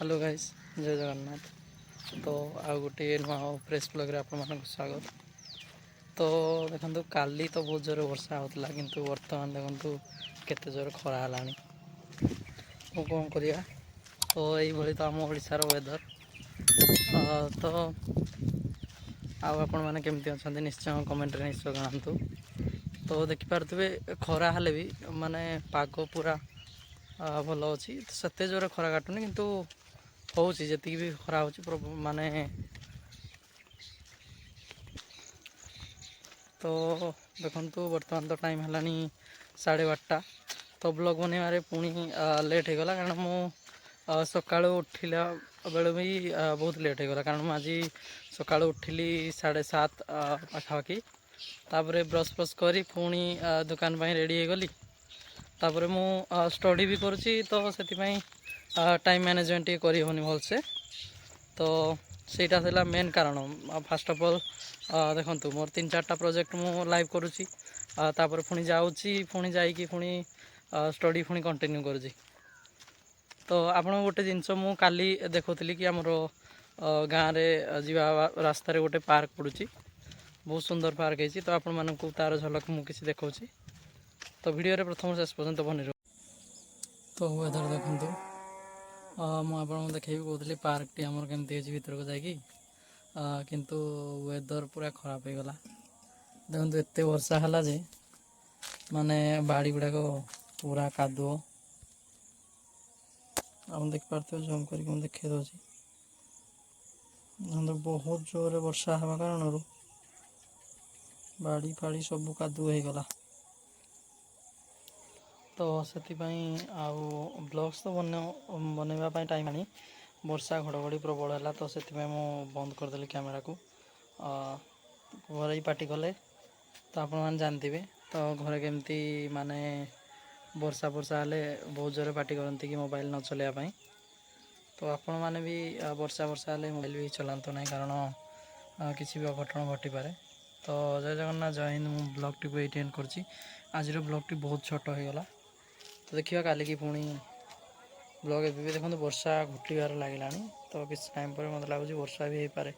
Hello guys, ଜୟ ଜଗନ୍ନାଥ। ତ ଆଉ ଗୋଟିଏ ନୂଆ ଫ୍ରେଶ୍ ବ୍ଲଗ୍ରେ ଆପଣମାନଙ୍କୁ ସ୍ୱାଗତ। ତ ଦେଖନ୍ତୁ, କାଲି ତ ବହୁତ ଜୋରେ ବର୍ଷା ହେଉଥିଲା, କିନ୍ତୁ ବର୍ତ୍ତମାନ ଦେଖନ୍ତୁ କେତେ ଜୋରେ ଖରା ହେଲାଣି। ତ କ'ଣ କରିବା? ତ ଏଇଭଳି ତ ଆମ ଓଡ଼ିଶାର ୱେଦର୍। ତ ଆଉ ଆପଣମାନେ କେମିତି ଅଛନ୍ତି, ନିଶ୍ଚୟ କମେଣ୍ଟରେ ନିଶ୍ଚୟ ଜଣାନ୍ତୁ। ତ ଦେଖିପାରୁଥିବେ, ଖରା ହେଲେ ବି ମାନେ ପାଗ ପୁରା ଭଲ ଅଛି। ସେତେ ଜୋରେ ଖରା କାଟୁନି, କିନ୍ତୁ ହେଉଛି ଯେତିକି ବି ଖରା ହେଉଛି ମାନେ। ତ ଦେଖନ୍ତୁ, ବର୍ତ୍ତମାନ ତ ଟାଇମ୍ ହେଲାଣି 12:30। ତ ବ୍ଲଗ୍ ବନେଇବାରେ ପୁଣି ଲେଟ୍ ହେଇଗଲା, କାରଣ ମୁଁ ସକାଳୁ ଉଠିଲା ବେଳୁ ବି ବହୁତ ଲେଟ୍ ହେଇଗଲା, କାରଣ ମୁଁ ଆଜି ସକାଳୁ ଉଠିଲି 7:30 ପାଖାପାଖି। ତାପରେ ବ୍ରସ୍ ଫ୍ରସ୍ କରି ପୁଣି ଦୋକାନ ପାଇଁ ରେଡ଼ି ହେଇଗଲି। ତାପରେ ମୁଁ ଷ୍ଟଡ଼ି ବି କରୁଛି, ତ ସେଥିପାଇଁ ଟାଇମ୍ ମ୍ୟାନେଜମେଣ୍ଟ ଟିକେ କରିହେଉନି ଭଲସେ। ତ ସେଇଟା ଥିଲା ମେନ୍ କାରଣ। ଫାଷ୍ଟ ଅଫ୍ ଅଲ୍ ଦେଖନ୍ତୁ, ମୋର ତିନି ଚାରିଟା ପ୍ରୋଜେକ୍ଟ ମୁଁ ଲାଇଭ୍ କରୁଛି, ତାପରେ ପୁଣି ଯାଉଛି, ପୁଣି ଯାଇକି ପୁଣି ଷ୍ଟଡ଼ି ପୁଣି କଣ୍ଟିନ୍ୟୁ କରୁଛି। ତ ଆପଣ ଗୋଟେ ଜିନିଷ ମୁଁ କାଲି ଦେଖୁଥିଲି କି ଆମର ଗାଁରେ ଯିବା ରାସ୍ତାରେ ଗୋଟେ ପାର୍କ ପଡ଼ୁଛି, ବହୁତ ସୁନ୍ଦର ପାର୍କ ହେଇଛି। ତ ଆପଣମାନଙ୍କୁ ତାର ଝଲକ ମୁଁ କିଛି ଦେଖାଉଛି। ତ ଭିଡ଼ିଓରେ ପ୍ରଥମ ଶେଷ ପର୍ଯ୍ୟନ୍ତ ବନି। ତ ୱେଦର ଦେଖନ୍ତୁ, ମୁଁ ଆପଣଙ୍କୁ ଦେଖେଇବି କହୁଥିଲି ପାର୍କଟି ଆମର କେମିତି ହେଇଛି ଭିତରକୁ ଯାଇକି, କିନ୍ତୁ ୱେଦର ପୁରା ଖରାପ ହେଇଗଲା। ଦେଖନ୍ତୁ, ଏତେ ବର୍ଷା ହେଲା ଯେ ମାନେ ବାଡ଼ି ଗୁଡ଼ାକ ପୁରା କାଦୁଅ। ଆପଣ ଦେଖିପାରୁଥିବେ, ଜୁମ୍ କରିକି ମୁଁ ଦେଖେଇ ଦେଉଛି। ଦେଖନ୍ତୁ, ବହୁତ ଜୋରରେ ବର୍ଷା ହେବା କାରଣରୁ ବାଡ଼ି ଫାଡ଼ି ସବୁ କାଦୁଅ ହେଇଗଲା। ତ ସେଥିପାଇଁ ଆଉ ବ୍ଲଗ୍ସ ତ ବନେଇବା ପାଇଁ ଟାଇମ୍ ଆଣି ବର୍ଷା ଘଡ଼ଘଡ଼ି ପ୍ରବଳ ହେଲା, ତ ସେଥିପାଇଁ ମୁଁ ବନ୍ଦ କରିଦେଲି କ୍ୟାମେରାକୁ। ଘରେ ବି ପାଟି କଲେ। ତ ଆପଣମାନେ ଜାଣିଥିବେ ତ ଘରେ କେମିତି ମାନେ ବର୍ଷା ବର୍ଷା ହେଲେ ବହୁତ ଜୋରେ ପାଟି କରନ୍ତି କି ମୋବାଇଲ ନ ଚଲେଇବା ପାଇଁ। ତ ଆପଣମାନେ ବି ବର୍ଷା ବର୍ଷା ହେଲେ ମୋବାଇଲ ବି ଚଲାନ୍ତୁ ନାହିଁ, କାରଣ କିଛି ବି ଅଘଟଣ ଘଟିପାରେ। ତ ଜୟ ଜଗନ୍ନାଥ, ଜୟ ହିନ୍ଦ। ମୁଁ ବ୍ଲଗ୍ଟିକୁ ଏଇଠି ଏଣ୍ଡ କରୁଛି। ଆଜିର ବ୍ଲଗ୍ଟି ବହୁତ ଛୋଟ ହେଇଗଲା। ତ ଦେଖିବା କାଲିକି ପୁଣି ବ୍ଲଗ୍। ଏବେ ବି ଦେଖନ୍ତୁ, ବର୍ଷା ଘୋଟିବାର ଲାଗିଲାଣି। ତ କିଛି ଟାଇମ୍ ପରେ ମୋତେ ଲାଗୁଛି ବର୍ଷା ବି ହେଇପାରେ।